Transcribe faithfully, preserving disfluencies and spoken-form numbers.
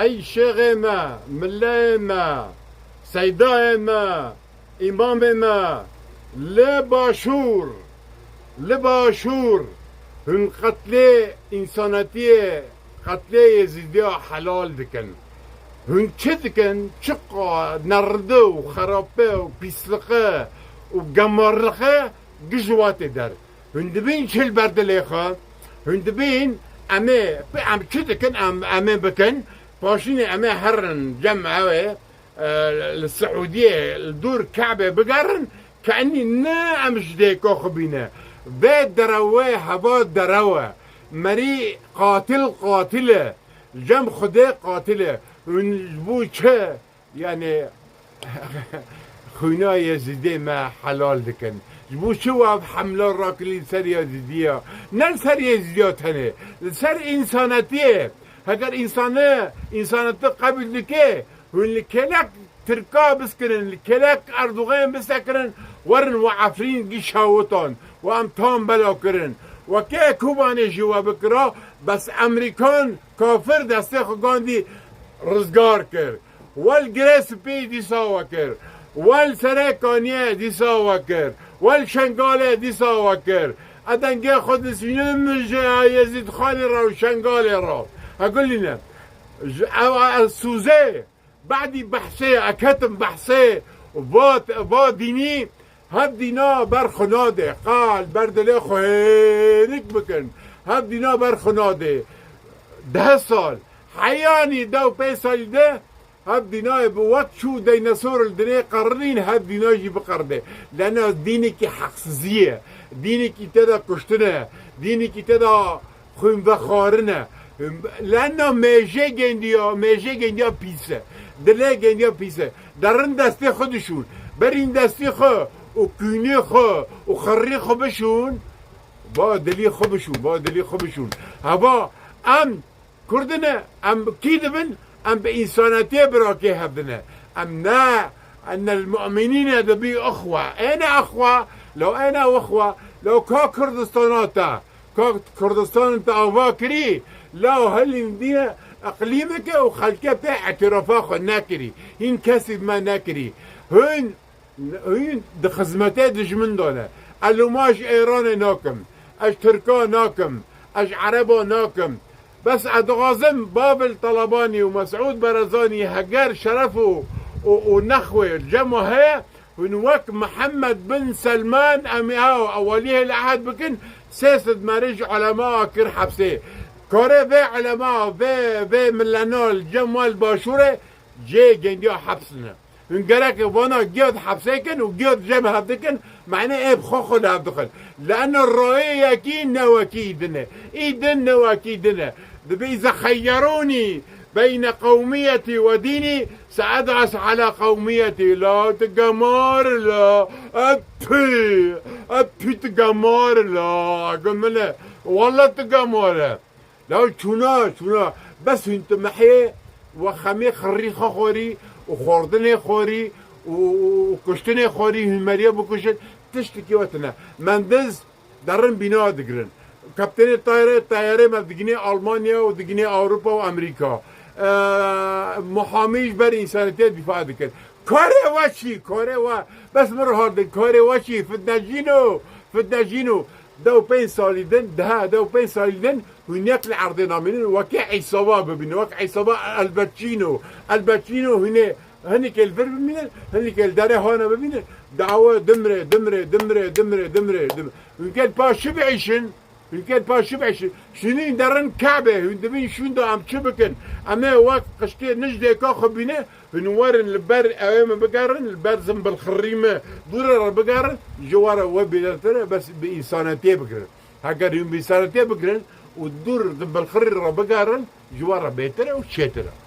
Ey şêxê me, mileyê me, seydayê me, îmamê me, li Başûr, li Başûr hûn qetlê însanetiyê, qetlê Yezîdiya helal dikin. Hûn çi dikin? Çiqa neride û xerape û pîsliqe û gemarliqe giş watê der. Hûn dibîn çi li ber dilê xwe? Hûn dibîn em ê, em çi dikin, em, em ê bikin? Paşînê em ê herin cem ew ê, e, li Siûdiyê, li dûr Ke'bê bigerin, kenî ne em ji dêka xwe bîne. Vê derewê heva derew e. Merî qatil qatil e. Cem Xwedê qatil e. Hûn ji bo çi? Yani, xwîna Yezîdê me helal dikin. Ji bo çi we ev hemla rakirî li ser Yezîdiya? Ne li ser Yezîdiya tenê, li ser însanetiyê. Heger însanî, însanetî qebûl dike, hûn li kêlek Tirka biskirin, li kêlek Erdogan bisekirin, werin we Efrîn gî şawitan, we em tam bela kirin. We kê Kobanê jî we bikira, bes Emerîkan kafir destê xwe gandî rizgar kir. Wel Girê Spî dîsa we kir. Wel Serê Kaniyê dîsa we kir. Wel Şengalê dîsa we kir. E dengê xwe disînim ji Yezîdxanê re û Şengalê re. Hegulîne. Ji ew, ez sûzê. Badî behsê, e ketim behsê. Va, va dînî. Hev dîna ber xwe nadê, qal ber dilê xwe hênik bikin. Hev dîna ber xwe nadê. Deh sal, heyanî dew pê salî de, hev dîna bi wek çû deynesor li dinê qerrîn, hev dîna jî biqerdê. Lena dînekî heqsizî ye. Dînekî te de kuştin e. Dînekî te de xwînvexwarin e. Lena mêjê gendiya, mêjê gendiya pîs e. Dilê gendiya pîs e. Derin destê xwe dişûn. Berîn destê xwe û kûnê xwe û xerrî xwe bişûn. Ba dilî xwe bişûn, ba dilî xwe bişûn. Heva em Kurdine, em kî dibin? Em bi însanetiyê birakê hev dine. Em ne, ene l-mu'minîne dibî ixwe. Êne ixwe, lo êne ixwe, lo ka Kurdistana te. Ka Kurdistan te ava kirî, la helîn dîne iqlîmeke û xelke pê îtirafa xwe nekirî. Hîn kesî me nekirî. Hûn, hûn di xizmetê dijmin de ne. Ez loma ji Êranê nakim. Ez Tirka nakim. Ez Ereba nakim. Bes ez dixwazim Babil Talabanî û Mesûd Barazanî heger şeref û, û, û nexwê cema heye, hûn wek Mihemed bin Selman em ê ew ewalî hêle ehd bikin, sê sed merî ji ulema kir hepsê. Karê vê ulema, vê, vê milena li cem wan li başûrê cê gendiya heps ne. Hûn gerek e vana giya di hepsê kin û giya di cem hev dikin, mane ê bi xwe xwe li hev dixin. Li ena rayê yekî ne wekî din e. Î din ne wekî din e. Dibê îza xeyyerûnî beyne qewmiyetî we dînî, seed'es ala qewmiyetî. La tu gemar la. Epî. Epî tu gemar la. Gumile. Walla tu gemar e. Law çûna, çûna. Bes hûn tu mehê we xemê xirrî xwe xorî û xordinê xorî û, û, û kuştinê xorî hûn meriye bikuşin. Tiştekî we tune. Mendiz derin bîna digirin. Kaptenê tayarê, tayarê me diginê Almanya û diginê Ewropa û Amerîka. Eee, muhamî ji ber însanetiyê dîfa dikin. Karê we çi? Karê we. Bes min rihardin. Karê we çi? Fitnecîno. Fitnecîno. Dew pênc salî din, deha dew pênc salî din, hûn yek li erdê namînin, wekî Îsava bibînin, wek Îsava Elbecîno. Elbecîno hûnê hinikê li vir bimînin, hinikê li derê hane bibînin. Dawe dimre, dimre, dimre, dimre, dimre, dimre. Hûn gel pa şi biîşin, hûn gel pa şi biîşin. Şûnîn derin Kabe, hûn dibîn şûn de em çi bikin? Em ê wek qişkê nijdêka xwe bîne, hûn werin li ber ewê min bigerin, li ber zimbilxirî min dûre re bigerin, ji we re we bêtir e, bes bi însanetiyê bigirin. Heger hûn bi însanetiyê bigirin û dûr zimbilxirî re bigerin, ji we re bêtir e û çêtir e.